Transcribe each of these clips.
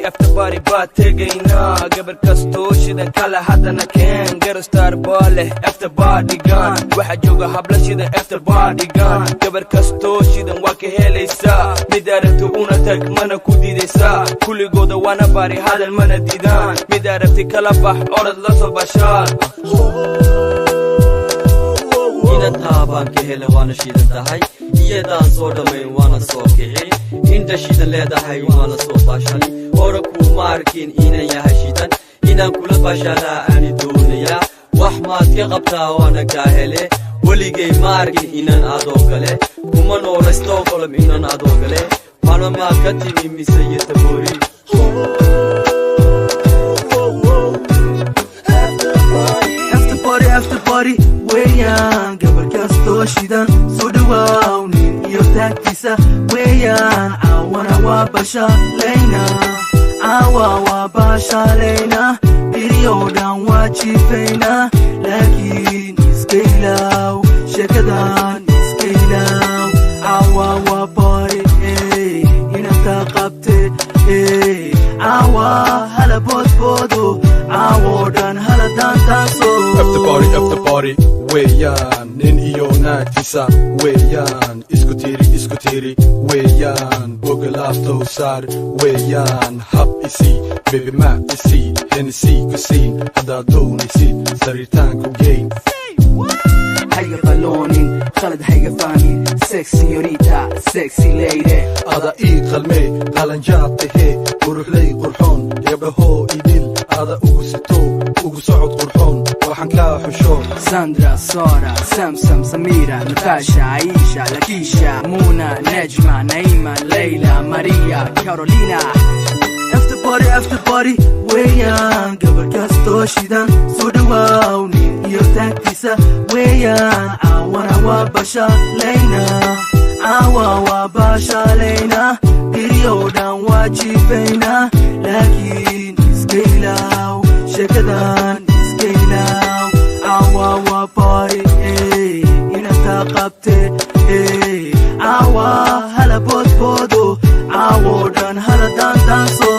After party baa tegaynaa. Gabar kastoo shidan kale haddana keen. Ghetto Star baa leh after party-gan. Waxaa jooga habla shidan after party-gan. Gabar kastoo shidan waa ka helaysaa. Mid aragti una tag, mana ku diidaysaa. Kulligooda waana bari, hadal mana diidaan. Mid aragti kala bax, orod la soo bashaal. Inantaa baan ka helay, waana shidan tahay. Iyadaan soo dhammayn, waana soo kicin. Inta shidan leedahay, waana soo baashali. Hore kuuma arkin inan yahay shidan. Inaan kula baashaalaa ani doonayaa. Wax maad ka qabtaa? Waana kaa hele. Weligay ma arkin inan adoo kale. Kuma noola Stockholm inan adoo kale. Maalma maad ka timi mise iyo taboori? After party, after party weeyaan. Gabar kastoo shidan soo dhawaaw. Nin iyo taagtiisa weeyaan. Caawana waa bashalayna, caawa waa bashalayna. Beriyo dhan waa jiifayna, laakiin iska ilaaw sheekadan, iska ilaaw. Caawa waa party, inanta qabte. Caawa hala boodboodo, caawoo dhan hala daandaanso. After party, after party weeyaan. Nin iyo naagtiisa weeyaan. Isku tiri, isku tiri weeyaan. Boga laaftow saar weeyaan. Hab isii, baby, ma isii Hennessy ku siin haddaad doonaysid sariirtaanku geyn. Hayga qaloonin, khalad hayga fahmin. Sex señorita, sexy lady. Ada ii qalmee, qalanjaad tahee, quruxley qurxoon. Gabdhahoo idil ada ugu sito, ugu socod qurxoon. Waxaan kaa xusho. Sandra, Sara, Samsam, Samira, Natasha, Aisha, Lakisha, Muna, Nejma, Naima, Layla, Maria, Carolina. After party, after party weeyaan. Gabar kastoo shidan soo dhawaaw. Nin iyo taagtiisa weeyaan. Caawana waa bashalayna, caawa waa bashalayna. Beriyo dhan waa jiifayna, laakiin iska ilaaw sheekadan, iska ilaaw. Caawa waa party, inanta qabte. Caawa hala boodboodo, caawoo dhan hala daandaanso.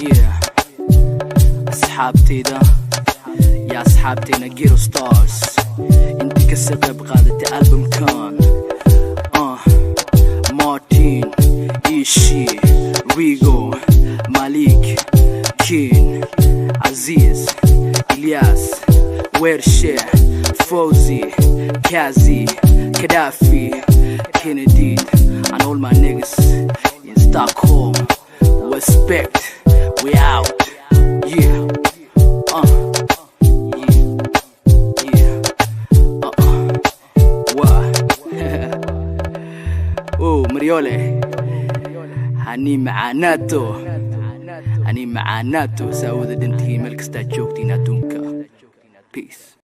Yeah, asxaabtayda ya, asxaabtayna Ghetto Stars, intii kasoo qayb qaadatay albumkan, Martin, Ishi, Rigo, Malik, Kin, Aziz, Ilyas, Wershe, Fozi, Kazi, Gaddafi, Kennedy, and all my niggas in Stockholm. Respect, we out. Yeah. Yeah. Yeah. What? Oh, Mariole. Hani macaanaato. Hani macaanaato. Saawada dhantihiin meel kastaa joogtiin adduunka. Peace.